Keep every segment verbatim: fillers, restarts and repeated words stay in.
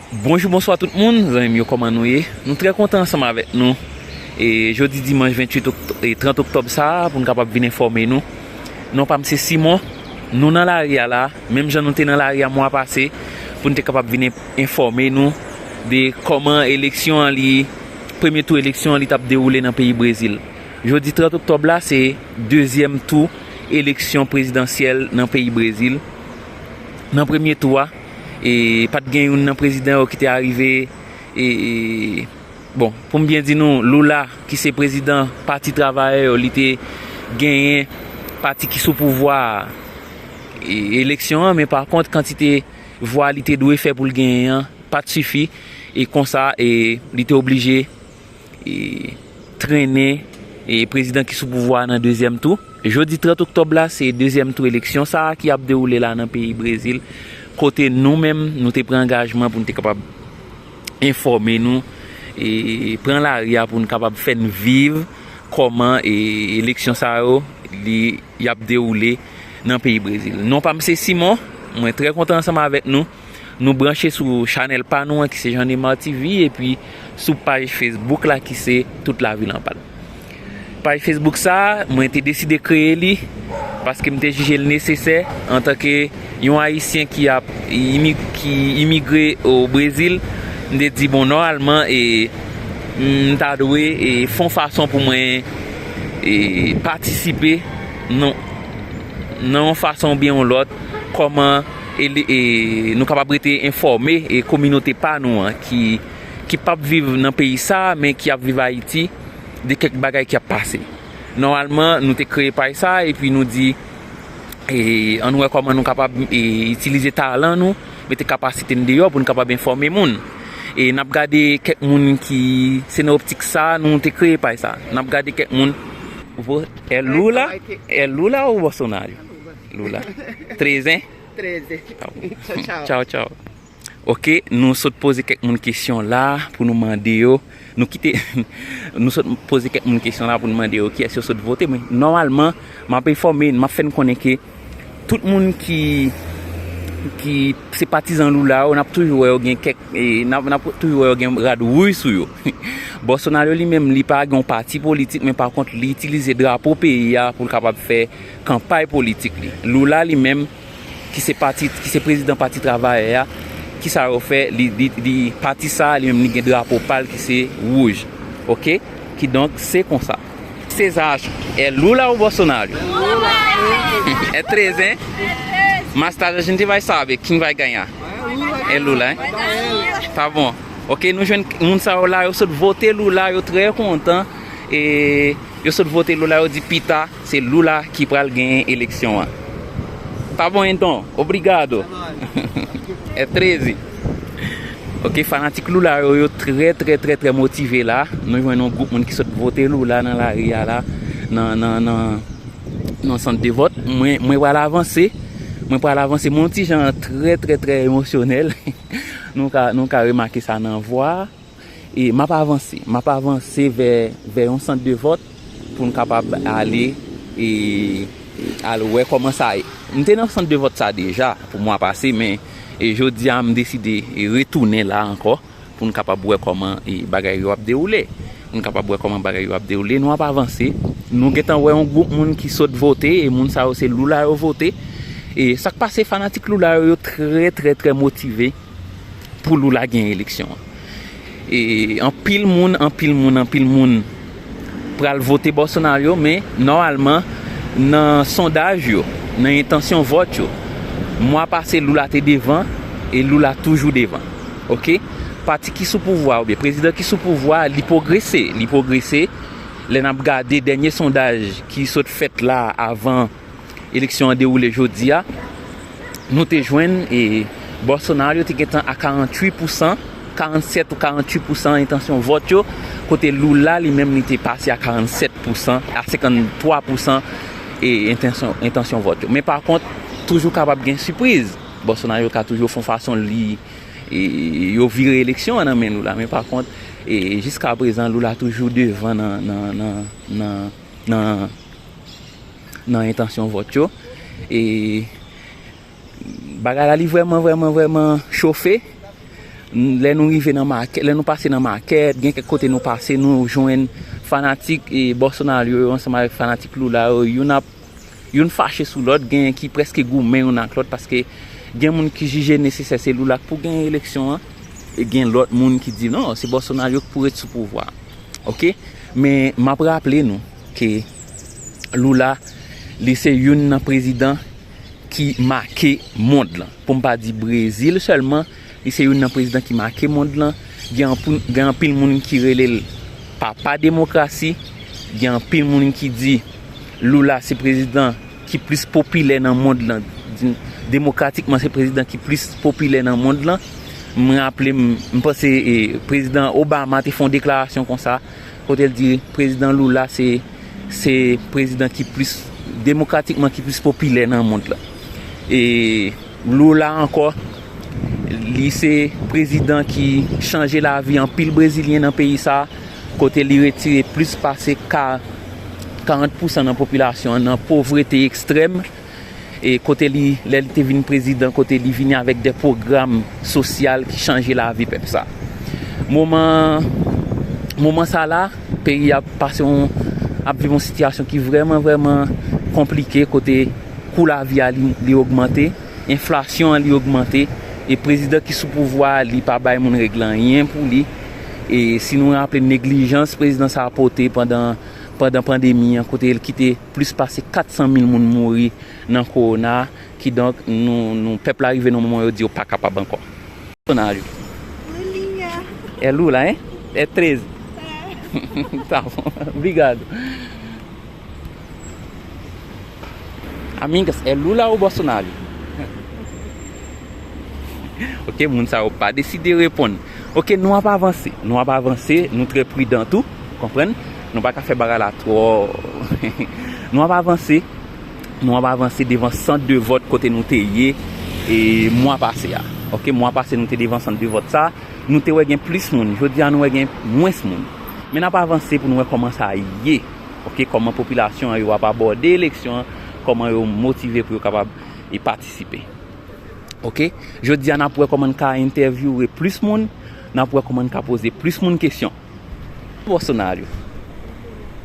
Bonjou, bonswa tout moun, zanmi m yo, kòman nou ye? Nou trè kontan ansanm avèk nou. E jodi dimanch venntuit okt-, e trant oktòb sa a, pou n kapab vin enfòme nou. Non pa m se Simon. Nou nan lari a la, menm jan nou te nan lari a mwa pase, pou n te kapab vin en-, enfòme nou de kòman eleksyon an li, premye tou eleksyon an li t ap dewoule nan peyi Brezil. Jodi trant oktòb la, se dezyèm tou eleksyon prezidansyèl nan peyi Brezil. Nan premye tou a, e pa t gen youn nan prezidan yo ki te arive, e, e, bon, pou m byen di nou, Lula, ki se prezidan Pati Travayè yo, li te genyen pati ki sou pouvwa a, e, eleksyon an, men pa kont, kantite vwa li te dwe fè pou l genyen an, pa t sifi, e konsa, e, li te oblije, e, trennen, e, prezidan ki sou pouvwa a nan dezyèm tou. Jodi trant oktòb la, se dezyèm tou eleksyon sa a ki ap dewoule la nan peyi Brezil, kote nou menm, nou te pran angajman pou n te kapab enfòme nou, e pran lari a pou n kapab fè n viv kòman, e, eleksyon sa yo, li, y ap dewoule nan peyi Brezil. Non pa m se Simon, mwen trè kontan ansanm avèk nou. Nou branche sou chanèl pa nou an ki se Jean Neymar T V, epi sou paj Facebook la ki se Tout Lavil an Pal. Paj Facebook sa a, mwen te deside kreye li paske m te jije l nesesè antanke yon Ayisyen ki ap imi-, ki imigre o Brezil. M te di, bon, nòmalman, e, m ta dwe, e, fè yon fason pou mwen, e, patisipe nan, nan yon fason oubyen yon lòt, kòman e, e, nou kapab rete enfòme, e kominote pa nou an ki, ki p ap viv nan peyi sa a, men ki ap viv Ayiti, de kèk bagay ki ap pase. Nòmalman, nou te kreye paj sa a, epi nou di, e, ann wè kòman nou kapab, e, itilize talan nou, mete kapasite n deyò pou n kapab enfòme moun. E n ap gade kèk moun ki, se nan optik sa a nou te kreye paj sa a. N ap gade kèk moun. Ou po-, é Lula, é Lula ou Bolsonaro? Lula. Treze? Treze. Tchau, tchau. Tchau, tchau. Ok, nou sot poze kèk moun kesyon la pou nou mande yo. Nou kite, nou sot poze kèk moun kesyon la pou nou mande yo kiyès yo sot vote. Men nòmalman, m ap enfòme n, m ap fè n konnen ke tout moun ki, ki se patizan Lula yo, n ap toujou wè yo gen kèk, e, n ap, n ap toujou wè yo gen rad wouj sou yo. Bolsonaro li menm, li pa gen yon pati politik, men pa kont, li itilize drapo peyi a pou l kapab fè kanpay politik li. Lula li menm, ki se pati, ki se prezidan Pati Travayè a, kisa yo fè, li, li, li, pati sa a, li menm, li gen drapo pa l ki se wouj. Ok? Kidonk, se konsa. César, é Lula ou Bolsonaro? É treze, hein? Mas tarde a gente vai saber quem vai ganhar. É Lula, hein? Tá bom. Ok, nou jwenn moun sa yo la, yo sot vote Lula, yo trè kontan. E yo sot vote Lula, yo di pita, se Lula ki pral genyen eleksyon an. Tá bom, então. Obrigado. É treze. Ok, fanatik Lula yo, yo trè, trè, trè, trè motive la. Nou jwenn yon gwoup moun ki sot vote Lula nan lari a la, nan, nan, nan, nan sant de vòt. Mwen, mwen pral avanse. Mwen pral avanse. Mwen yon ti jan trè, trè, trè emosyonèl. Nou ka, nou ka remake sa nan vwa a. E m ap avanse. M ap avanse vè, vè yon sant de vòt pou n kapab ale, e, al wè kòman sa ye. M te nan sant de vòt sa deja pou mwa pase, men, e, jodi a, m deside, e, retounen la ankò pou n kapab wè kòman, e, bagay yo ap dewoule. Pou n kapab wè kòman bagay yo ap dewoule. Nou ap avanse. Nou gentan wè yon gwoup moun ki sot vote, e moun sa yo se Lula yo vote. E sa k pase, fanatik Lula yo, yo trè, trè, trè motive pou Lula gen eleksyon an. E anpil moun, anpil moun, anpil moun pral vote Bolsonaro, men nòmalman, nan sondaj yo, nan entansyon vòt yo, mwa pase Lula te devan, e Lula toujou devan. Ok? Pati ki sou pouvwa, oubyen prezidan ki sou pouvwa, li pwogrese, li pwogrese. Lè n ap gade dènye sondaj ki sot fèt la avan eleksyon an dewoule jodi a, nou te jwenn, e, Bolsonaro te gentan a karanntuit pousan, karannsèt ou karanntuit pousan entansyon vòt yo, kote Lula li menm li te pase a karannsèt pousan, a senkanntwa pousan, e, entansyon, entansyon vòt yo. Men pa kont, toujou kapab gen sipriz. Bolsonaro ka toujou fè yon fason li, e, yo vire eleksyon an nan men Lula. Men pa kont, e, jiska prezan, Lula toujou devan nan, nan, nan, nan, nan, nan entansyon vòt yo. E bagay la, li vrèman, vrèman, vrèman chofe. Lè nou rive nan makèt, lè nou pase nan makèt, gen kèk kote nou pase, nou jwenn fanatik e Bolsonaro yo ansanm avèk fanatik Lula yo, youn ap youn fache sou lòt, gen ki prèske goumen youn ak lòt, paske gen moun ki jije nesesè se Lula k pou genyen eleksyon an, e gen lòt moun ki di non, se Bolsonaro k pou ret sou pouvwa a. Oke? Men m ap raple nou ke Lula, li se youn nan prezidan ki make mond lan. Pou m pa di Brezil sèlman, li se youn nan prezidan ki make mond lan. Gen anpil, gen anpil moun ki rele l papa demokrasi. Gen anpil moun ki di Lula se prezidan ki plis popilè nan mond lan. Di-, demokratikman, se prezidan ki plis popilè nan mond lan. M raple m, m panse, e, prezidan Obama te fè yon deklarasyon konsa, kote l di prezidan Lula se, se prezidan ki plis, demokratikman ki plis popilè nan mond lan. E Lula ankò, li se prezidan ki chanje lavi anpil Brezilyen nan peyi sa, kote li retire plis pase ka, karant pousan nan popilasyon an nan povrete ekstrèm, e kote li, lè li te vin prezidan, kote li vini avèk de pwogram sosyal ki chanje lavi pèp sa. Moman, moman sa la, peyi a ap pase yon, ap viv yon sitiyasyon ki vrèman, vrèman konplike, kote kou lavi a li, li ogmante, enflasyon an li ogmante, e prezidan ki sou pouvwa a, li pa bay moun règ la anyen pou li. E si nou raple neglijans prezidan sa a pote pandan, pandan pandemi an, kote l kite plis pase kat san mil moun mouri nan kowona, kidonk nou, nou, pèp la rive nan moman yo di yo pa kapab ankò. Personagem. Lulinha. É Lula, hein? É treze. É. Tá bom. Obrigado. Amigas, é Lula ou Bolsonaro? Ok, moun sa yo pa deside reponn. Ok, nou ap avanse. Nou ap avanse, nou trè pridan tou, konprann? Nou pa ka fè bagay la twò. Nou ap avanse. Nou ap avanse devan sant de vòt kote nou te ye, e, mwa pase a. Ok, mwa pase nou te devan sant de vòt sa, nou te wè gen plis moun. Jodi a nou wè gen mwens moun. Men n ap avanse pou nou wè kòman sa ye. Ok, kòman popilasyon an yo ap abòde eleksyon an, kòman yo motive pou yo kapab e patisipe. Ok, jodi a n ap wè kòman n ka entèvyouwe plis moun, n ap wè kòman n ka poze plis moun kesyon. Bolsonaro.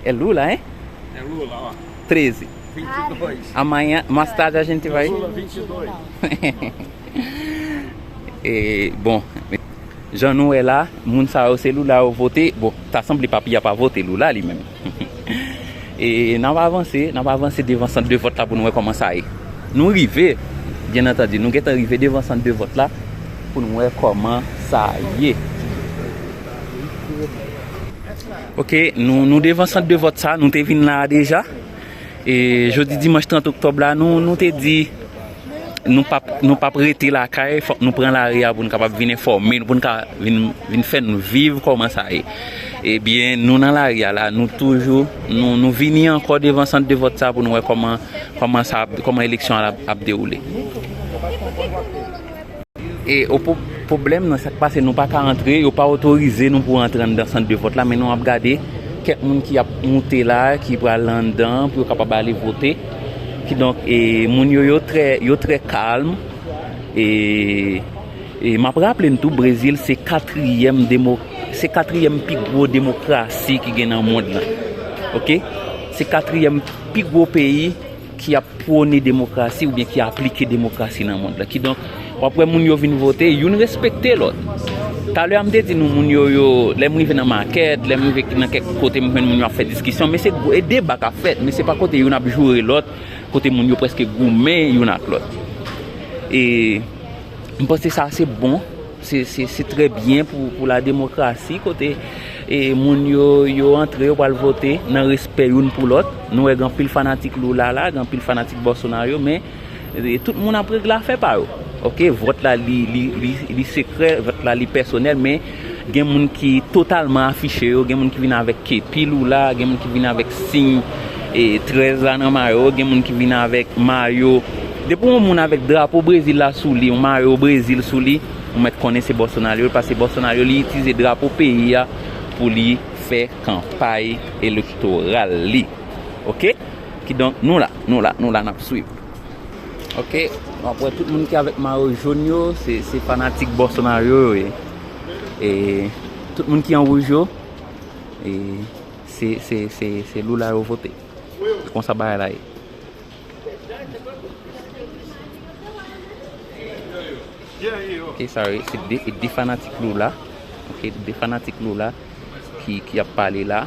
É Lula, hein? É Lula, ó. Treze. Vinte e dois. Amanhã, mais tarde a gente vai. Lula vinte e dois. E, bon, jan nou wè la, moun sa yo se Lula yo vote. Bon, ta sanble papi a pa vote Lula li menm. E n ap avanse, n ap avanse devan sant de vòt la pou nou wè kòman sa ye. Nou rive, byen antandi, nou gentan rive devan sant de vòt la pou nou wè kòman sa ye. Ok, nou, nou devan sant de vòt sa, nou te vin la a deja. E jodi dimanch trant oktòb la, nou, nou te di nou p ap, nou p ap rete lakay, fòk nou pran lari a pou n kapab vin enfòme nou, pou n ka vin, vin fè n viv kòman sa ye. Ebyen, nou nan lari a la, nou toujou, nou, nou vini ankò devan sant de vòt sa pou nou wè kòman, kòman sa, kòman eleksyon an ap, ap dewoule. E o pwo-, pwoblèm nan sa k pase, nou pa ka antre, yo pa otorize nou pou antre anndan sant de vòt la, men nou ap gade kèk moun ki ap moute la, ki pral anndan pou yo kapab ale vote. Kidonk, e, moun yo, yo trè, yo trè kalm. E, e m ap raple n tou, Brezil se katriyèm demo-, se katriyèm pi gwo demokrasi ki gen nan mond lan. Ok? Se katriyèm pi gwo peyi ki ap pwone demokrasi oubyen ki aplike demokrasi nan mond lan. Kidonk, w ap wè moun yo vin vote, youn respekte lòt. Talè a m te di nou moun yo, yo, lè m rive nan makèt, lè m rive nan kèk kote m jwenn moun yo ap fè diskisyon, men se gwo, e deba k ap fèt, men se pa kote youn ap joure lòt, kote moun yo prèske goumen youn ak lòt. E m panse sa se bon, se, se, se trè byen pou, pou la demokrasi, kote, e, moun yo, yo antre, yo pral vote nan respè youn pou lòt. Nou wè gen anpil fanatik Lula la, gen anpil fanatik Bolsonaro, men, e, tout moun ap regle afè pa yo. Ok, vòt la li, li, li, li sekrè, vòt la li pèsonèl, men gen moun ki totalman afiche yo, gen moun ki vin avèk kepi Lula, gen moun ki vin avèk siy, e, trèz la nan mayo, gen moun ki vin avèk mayo. Depi yon moun avèk drapo Brezil la sou li, yon mayo Brezil sou li, ou mèt konnen se Bolsonaro, paske Bolsonaro li itilize drapo peyi a pou li fè kanpay elektoral li. Ok? Kidonk, nou la, nou la, nou la, n ap swiv. Ok, w ap wè tout moun ki avèk mayo jòn yo, se, se fanatik Bolsonaro yo ye. E tout moun ki an wouj yo, e se, se, se, se Lula yo vote. E konsa bagay la ye. Ok, sorry, se de, de fanatik Lula. Ok, de fanatik Lula ki, ki ap pale la.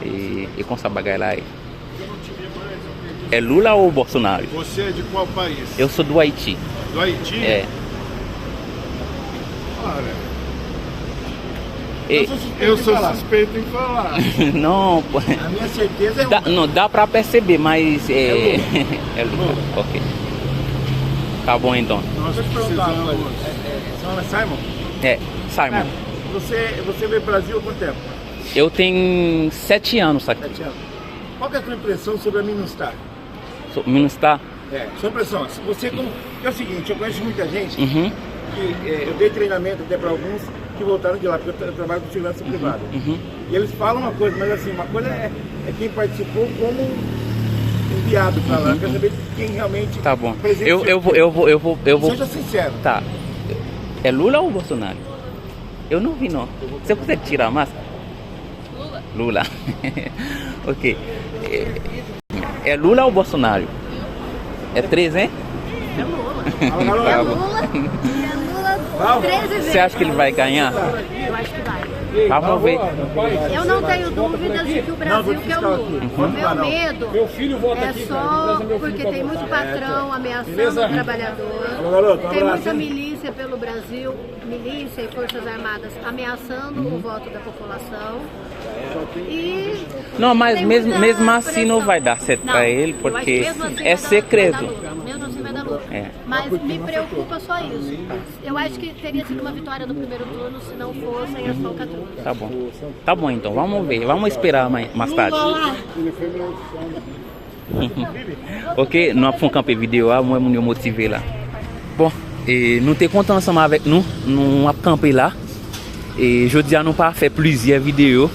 E, e konsa bagay la ye. É Lula ou Bolsonaro? Você é de qual país? Eu sou do Haiti. Do Haiti? É. Olha, e eu sou suspeito em falar. Não, pô. A minha certeza é dá, uma. Não, dá pra perceber, mas é, é Lula. É Lula. Ok. Tá bom então. Deixa eu te perguntar uma coisa. É, é, seu nome é Simon? É, Simon. Simon, você, você veio pro Brasil há quanto tempo? Eu tenho sete anos aqui. Sete anos. Qual que é a sua impressão sobre a Minustah? So, Minustah? É, sua impressão. Se você como, porque é o seguinte, eu conheço muita gente, uhum, que, é, eu dei treinamento até para alguns que voltaram de lá, porque eu tra-, eu trabalho com segurança privada. Uhum. E eles falam uma coisa, mas assim, uma coisa é, é quem participou como enviado para lá. Uhum. Eu quero saber de quem realmente, tá bom, presenciou. Eu, eu vou, eu vou, eu vou, eu vou. Seja sincero. Tá. É Lula ou Bolsonaro? Eu não vi, não. Você consegue tirar a máscara? Lula. Lula. Ok. É, é Lula ou Bolsonaro? É três, hein? É Lula. Tá bom. É Lula. É Lula treze vezes. Você acha que ele vai ganhar? Eu acho que vai. Vamos ver. Eu não tenho dúvidas de que o Brasil quer o Lula. Uhum. O meu medo é só porque tem muito patrão ameaçando o trabalhador, tem muita milícia pelo Brasil, milícia e forças armadas ameaçando o voto da população. E não, mas tem mesmo, muita mesmo assim não pressão. Vai dar certo pra ele, porque é segredo. Não, eu acho que mesmo assim vai dar, vai dar Lula. Mesmo assim vai dar Lula. É. Mas me preocupa só isso. Eu acho que teria sido uma vitória no primeiro turno se não fossem as falcatruas. Tá bom. Tá bom, então. Vamos ver. Vamos esperar mais, mais tarde. Lula! Ok, nou ap fè yon kanpe videyo a, m wè moun yo motive la. Bon, e nou te kontan ansanm avèk nou, nou ap kanpe la. E jodi a nou pa fè plizyè videyo,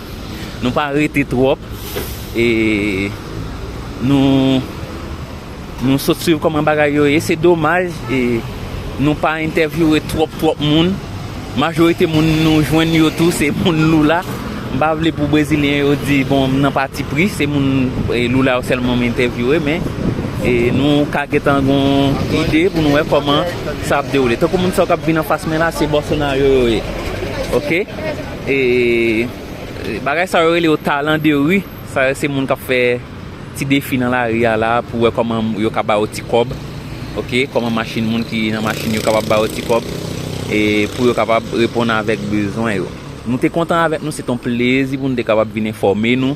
nou pa rete twòp. E nou, nou sot swiv kòman bagay yo ye, se domaj, e nou pa entèvyouwe twòp, twòp moun. Majorite moun nou jwenn yo tou, se moun Lula. M pa vle pou brezilyen yo di, bon, m nan pati pri, se moun, e, Lula yo sèlman m entèvyouwe, men, e, nou ka gentan gon ide pou nou wè kòman sa ap dewoule. Tankou moun sa yo k ap vin anfas mwen la, se Bolsonaro yo ye. Ok? E, e, bagay sa yo rele yo talent de rue. Sa yo se moun k ap fè ti defi nan lari a la pou wè kòman yo ka ba yo ti kòb. Ok, kòman machin, moun ki nan machin yo kapab ba yo ti kòb, e pou yo kapab reponn avèk bezwen yo. Nou te kontan avèk nou, se t on plezi pou nou te kapab vin enfòme nou,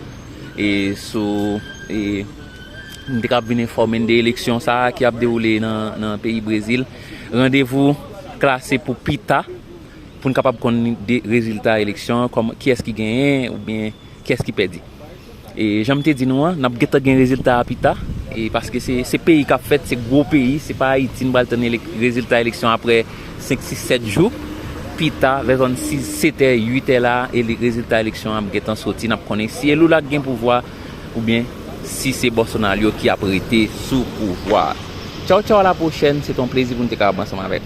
e sou, e nou te kapab vin enfòme n de eleksyon sa a ki ap dewoule nan, nan peyi Brezil. Randevou klase pou pita, pou n kapab konn de rezilta eleksyon an, kòman, kiyès ki genyen oubyen kiyès ki pèdi. E jan m te di nou an, n ap gentan gen rezilta a pita, e paske se, se peyi k ap fèt, se gwo peyi, se pa Ayiti n pral tann elek-, rezilta eleksyon apre senk, sis, sèt jou. Pita, vè zòn sis, sèt è, uit è la, e li, rezilta eleksyon an ap gentan soti, n ap konnen si e Lula k gen pouvwa oubyen si se Bolsonaro ki ap rete sou pouvwa a. Tchaw, tchaw, a la pwochèn, se t on plezi pou n te kapab ansanm avèk